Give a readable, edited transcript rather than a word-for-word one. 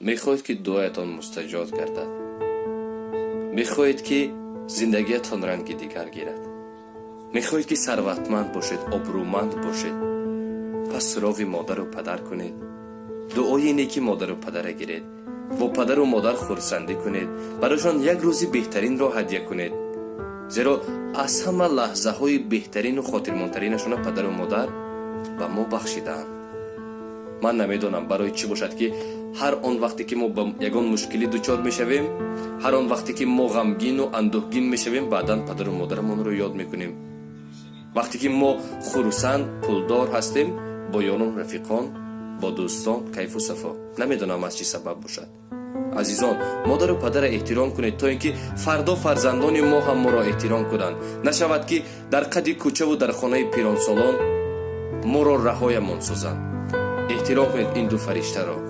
Мехоҳед, ки дуоятон мустаҷоб гардад? Мехоҳед, ки зиндагиятон ранги дигар гирад? Мехоҳед, ки сарватманд бошед, обрӯманд бошед? Пас суроғи модару падар кунед, дуои неки модару падара гиред, бо падару модар хурсандӣ кунед, барояшон як рӯзи беҳтаринро ҳадя кунед, зеро аз ҳама лаҳзаҳои беҳтарину хотирмонтаринашона падару модар ба мо бахшидаанд. Ман намедонам, барои чӣ бошад, ки ҳар он вақте ки мо ба ягон мушкилӣ дучор мешавем, ҳар он вақте ки мо ғамгину андӯҳгин мешавем, баъдан падару модарамонро ёд мекунем. Вақте ки мо хурсанд, пулдор ҳастем, бо ёрон, рафиқон, бо дӯстон кайфу сафо. Намедонам, аз чӣ сабаб бошад. Азизон, модару падара эҳтиром кунед, то ин ки фардо фарзандони мо ҳам моро эҳтиром кунанд. Нашавад, ки дар қади кӯчаву дар хонаи пиронсолон моро раҳоямон созанд. Эҳтиром кунед ин ду фариштаро.